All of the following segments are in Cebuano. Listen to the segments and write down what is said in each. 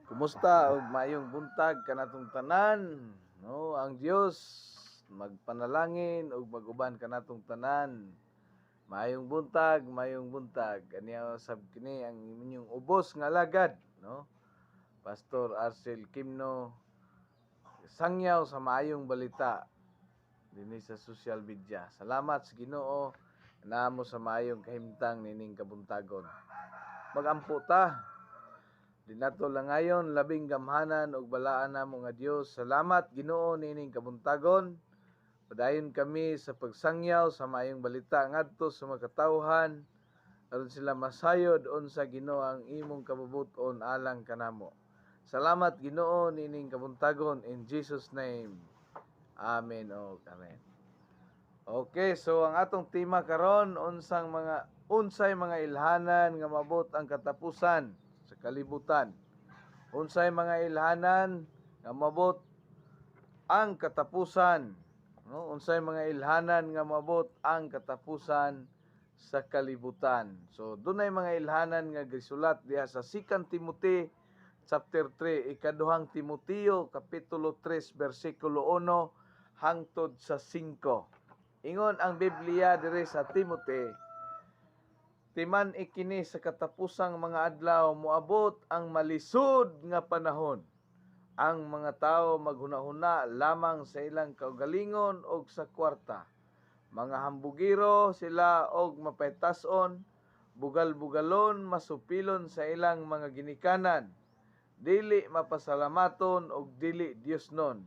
Kumusta ug maayong buntag kanatong tanan, no? Ang Dios magpanalangin ug mag-uban kanatong tanan. Maayong buntag, maayong buntag. Aniya sab kini ang inyong ubos nga alagad, no? Pastor Arcel Kimno, sangyaw sa maayong balita dinhi sa social media. Salamat sa Ginoo namo sa maayong kahimtang nining kabuntagon. Magampo ta. Dinato lang ngayon, labing gamhanan ug balaan namo nga Dios. Salamat, Ginoo, nining kabuntagon. Padayon kami sa pagsangyaw sa maayong balita ngadto sa mga katawhan aron sila masayod unsa, Ginoo, ang imong kabubut-on alang kanamo. Salamat, Ginoo, nining kabuntagon, in Jesus' name. Amen o amen. Okay, so ang atong tema karon, unsang mga unsay mga ilhanan nga mabot ang katapusan sa kalibutan. Unsay mga ilhanan nga mabot ang katapusan, no? Unsay mga ilhanan nga mabot ang katapusan sa kalibutan. So dunay mga ilhanan nga gisulat diha sa 2 Timothy chapter 3, Ikaduhang Timoteo kapitulo 3 bersikulo 1 hangtod sa 5. Ingon ang Biblia diri sa Timothy, timan ikini sa katapusang mga adlaw moabot ang malisod nga panahon. Ang mga tao maghunahuna lamang sa ilang kaugalingon og sa kwarta. Mga hambugiro sila og mapaytas-on, bugal-bugalon, masupilon sa ilang mga ginikanan. Dili mapasalamaton og dili Diosnon.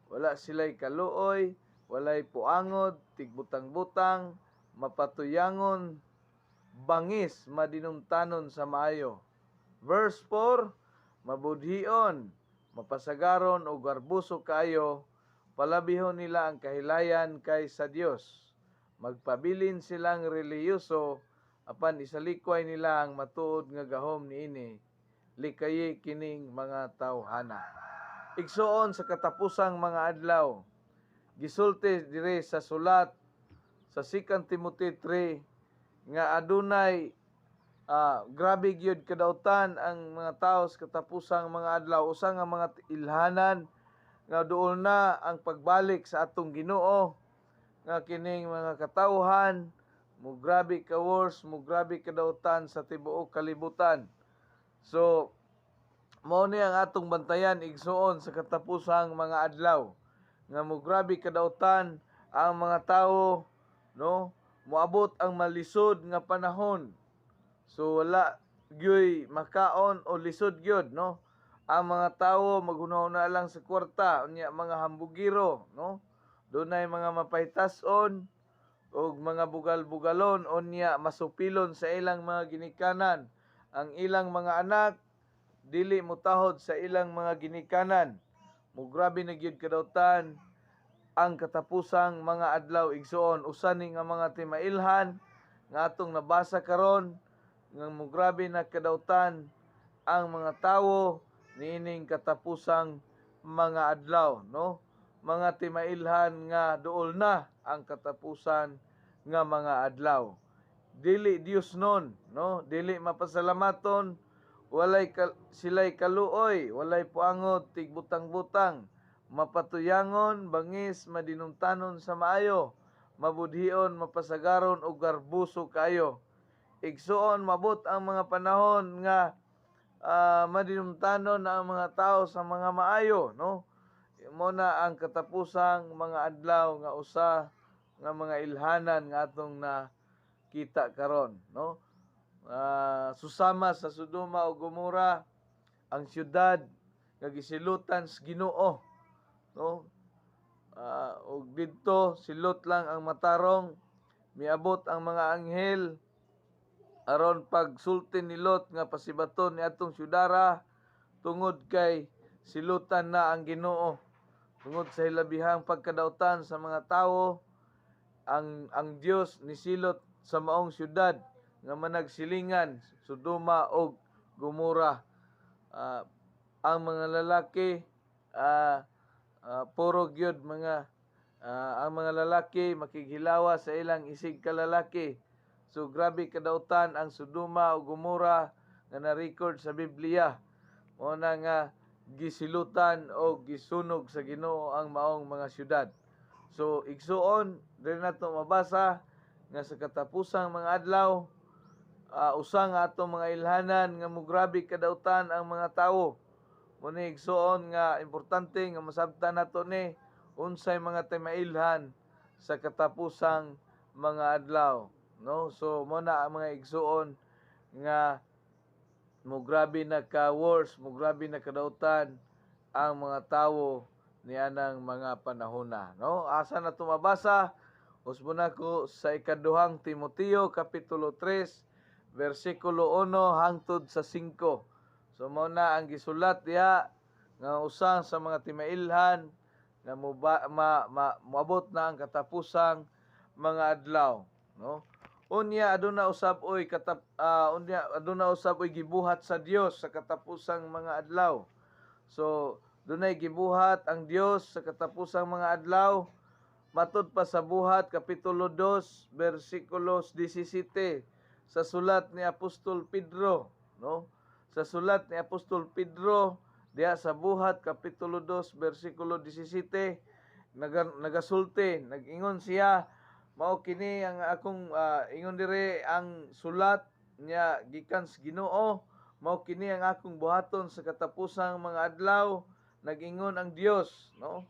Wala sila'y kaluoy, walay puangod, tigbutang-butang, mapatuyangon, bangis, madinumtanon sa maayo. Verse 4, mabudhion, mapasagaron o garbuso kaayo, palabihon nila ang kahilayan kaysa Dios. Magpabilin silang relihiyoso, apan isalikway nila ang matuod nga gahom niini. Likayi kining mga tawhana. Igsuon, sa katapusang mga adlaw, gisulti dire sa sulat sa 2 Timothy 3 nga adunay grabe gyud kadautan ang mga tao sa katapusang mga adlaw. Usa nga mga ilhanan nga duol na ang pagbalik sa atong Ginoo, nga kining mga katawhan mo grabe ka worse, mo grabe kadautan sa tibuok kalibutan. So mao ni ang atong bantayan, igsuon, sa katapusang mga adlaw nga mo grabe kadautan ang mga tao, no? Moabot ang malisod nga panahon, so wala gyoy makaon o lisod gyud, no? Ang mga tawo maghunahuna lang sa kwarta, unya mga hambugiro, no? Dunay mga mapaytas-on ug mga bugal-bugalon, unya masupilon sa ilang mga ginikanan. Ang ilang mga anak dili motahod sa ilang mga ginikanan. Mo grabe na gyud kadautan ang katapusang mga adlaw, igsuon. Usa ni nga mga timailhan nga atong nabasa karon nga mo grabe na kadautan ang mga tawo niining katapusang mga adlaw, no? Mga timailhan nga duol na ang katapusan nga mga adlaw. Dili Diosnon, no? Dili mapasalamaton, walay silay kaluoy, walay puangod, tigbutang-butang, mapatuyangon, bangis, madinumtanon sa maayo, mabudhion, mapasagaron og garbuso kayo. Igsuon, mabot ang mga panahon nga madinumtanon na ang mga tao sa mga maayo, no? Mo na ang katapusang mga adlaw nga usa nga mga ilhanan nga atong nakita karon, no? Susama sa Sodoma o Gomora, ang syudad nga gisilutan sa Ginoo, no? Ug didto si Lot lang ang matarong. Miabot ang mga anghel aron pagsulti ni Lot nga pasibaton ni atong syudara tungod kay silutan na ang Ginoo tungod sa hilabihang pagkadautan sa mga tawo. Ang Dios nisilot sa maong syudad nga managsilingan, Sodoma ug Gomora. Ang mga lalaki puro gyud mga ang mga lalaki makighilawa sa ilang isig kalalaki. So grabe kadautan ang Sodoma ug Gomora nga na-record sa Biblia. Mao na nga gisilutan o gisunog sa Ginoo ang maong mga syudad. So igsuon, diri nato mabasa nga sa katapusang mga adlaw, usa nga atong mga ilhanan nga mugrabe kadautan ang mga tawo. Mao ni, igsuon, nga importante nga masabtan nato ni unsay mga timailhan sa katapusang mga adlaw, no? So mo na ang mga igsuon nga mugrabe na ka worse, mugrabe na kadautan ang mga tawo nianang mga panahona, no? Asa na tumabasa? Usbon nako sa Ikaduhang Timoteo kapitulo 3 bersikulo 1 hangtod sa 5. So mao na ang gisulat diha nga usa sa mga timailhan nga muba, ma, ma, moabot na ang katapusang mga adlaw, no? Unya aduna usab oy katap unya aduna usab oy gibuhat sa Dios sa katapusang mga adlaw. So dunay gibuhat ang Dios sa katapusang mga adlaw matud pa sa Buhat kapitulo 2 bersikulos 17 sa sulat ni Apostol Pedro, no? Sa sulat ni Apostol Pedro diha sa Buhat kapitulo 2 bersikulo 17, nagasulti, nag-ingon siya, "Mao kini ang akong ingon dire ang sulat niya gikan sa Ginoo. Mao kini ang akong buhaton sa katapusang mga adlaw, nag-ingon ang Dios," no?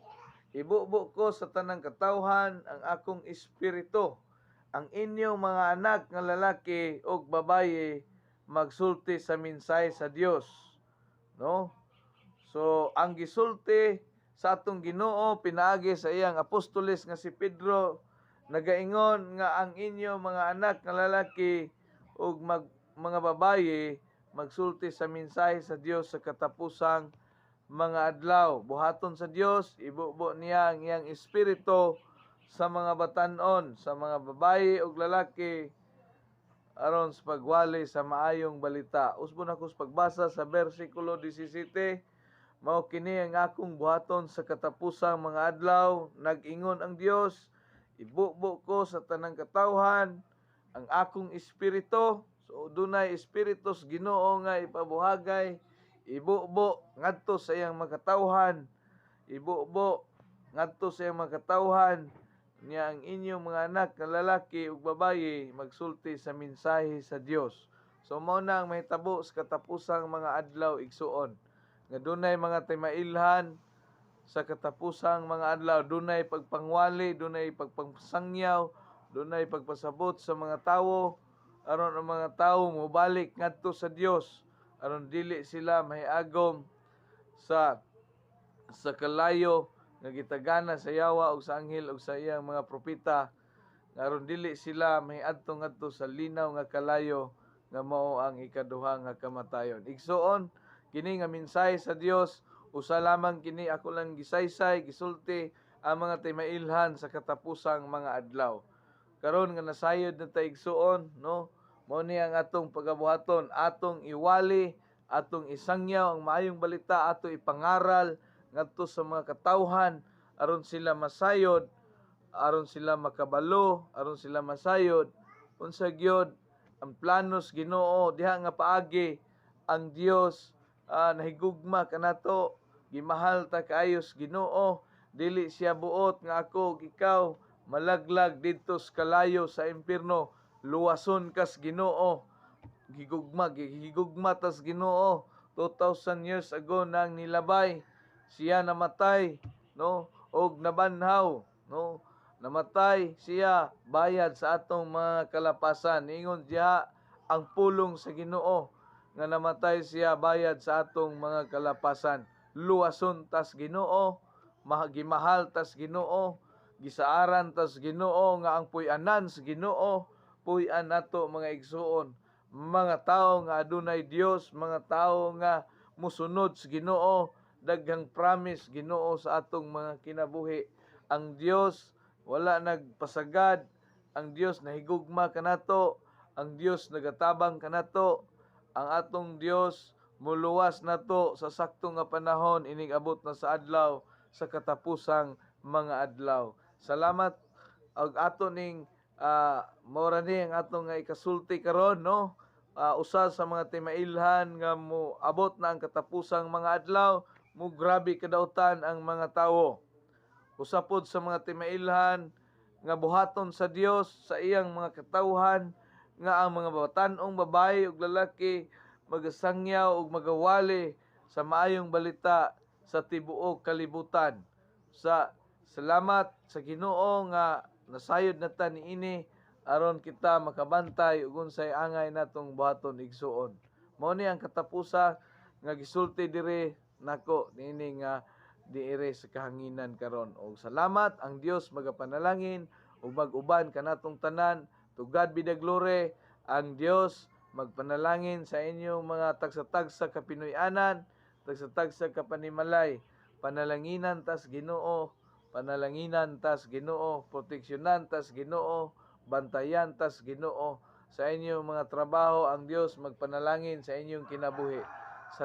"Ibubo ko sa tanang katawhan ang akong espiritu. Ang inyong mga anak nga lalaki ug babaye magsulti sa mensahe sa Dios," no? So ang gisulti sa atong Ginoo pinaagi sa iyang apostoles nga si Pedro, nagaingon nga ang inyong mga anak nga lalaki ug mga babaye magsulti sa mensahe sa Dios sa katapusang mga adlaw. Buhaton sa Dios, ibubo niya ang iyang espiritu sa mga batan-on, sa mga babaye ug lalaki aron sa pagwali sa maayong balita. Usbon ako sa pagbasa sa bersikulo 17. "Mao kini ang akong buhaton sa katapusang mga adlaw, nag-ingon ang Dios, ibubo ko sa tanang katawhan ang akong espiritu." So dunay espiritu sa Ginoo nga ipabuhagay, ibubo ngadto sa iyang mga katawhan, ibubo ngadto sa iyang mga katawhan niya. "Ang inyong mga anak nga lalaki ug babaye magsulti sa mensahe sa Dios." So mao na ang mahitabo sa katapusang mga adlaw, igsuon, nga dunay mga timailhan sa katapusang mga adlaw, dunay pagpangwali, dunay pagpangpasangyaw, dunay pagpasabot sa mga tawo aron ang mga tawo mobalik ngadto sa Dios, aron dili sila mahiagom sa kalayo nga gitagana sa yawa ug sa anghel ug sa iyang mga propeta, nga aron dili sila mahiadto ngadto sa linaw nga kalayo nga mao ang ikaduha nga kamatayon. Igsuon, kini nga mensahe sa Dios, usa lamang kini ako lang gisaysay, gisulti ang mga timailhan sa katapusang mga adlaw. Karon nga nasayod na ta, igsuon, no? Mao ni ang atong pagabuhaton, atong iwali, atong isangyaw ang maayong balita, ato ipangaral ngadto sa mga katawhan aron sila masayod, aron sila makabalo, aron sila masayod unsa gyud ang planos Ginoo diha nga paagi ang Dios nahigugma kanato, gimahal ta kaayo sa Ginoo. Dili siya buot nga ako ug ikaw malaglag didto sa kalayo sa impierno. Luwason kas Ginoo. Gihigugma tas Ginoo. 2000 years ago nang nilabay siya, namatay, no, og nabanhaw, no? Namatay siya bayad sa atong mga kalapasan. Ingon diha ang pulong sa Ginoo nga namatay siya bayad sa atong mga kalapasan. Luwason tas Ginoo, gimahal tas Ginoo, gisaaran tas Ginoo nga ang puy-anan sa Ginoo puy-an nato, mga igsuon, mga tawo nga adunay Dios, mga tawo nga musunod sa Ginoo. Daghang promise Ginoo sa atong mga kinabuhi. Ang Dios wala nagpasagad. Ang Dios nahigugma kanato. Ang Dios nagatabang kanato. Ang atong Dios muluwas nato sa sakto nga panahon inig abot na sa adlaw sa katapusang mga adlaw. Salamat og ato ning mao ra ni ang atong nga ikasulti karon, no? Usa sa mga timailhan nga mo abot na ang katapusang mga adlaw, mo grabe kadautan ang mga tawo. Usa pod sa mga timailhan nga buhaton sa Dios sa iyang mga katawhan nga ang mga batan-ong babae ug lalaki magasangyaw ug magawali sa maayong balita sa tibuok kalibutan. Sa salamat sa Ginoo nga nasayod na ta niini aron kita makabantay ug unsay angay natong buhaton, igsuon. Mao ni ang katapusa nga gisulti diri nako niini nga diire sa kahanginan karon. Og salamat, ang Dios magapanalangin ug mag-uban kanatong tanan. To God be the glory. Ang Dios magpanalangin sa inyong mga tagsa-tagsa ka Pinoy-anan, tagsa-tagsa ka panimalay. Panalanginan tas Ginoo, panalanginan tas Ginoo, proteksyonan tas Ginoo, bantayan tas Ginoo sa inyong mga trabaho. Ang Dios magpanalangin sa inyong kinabuhi.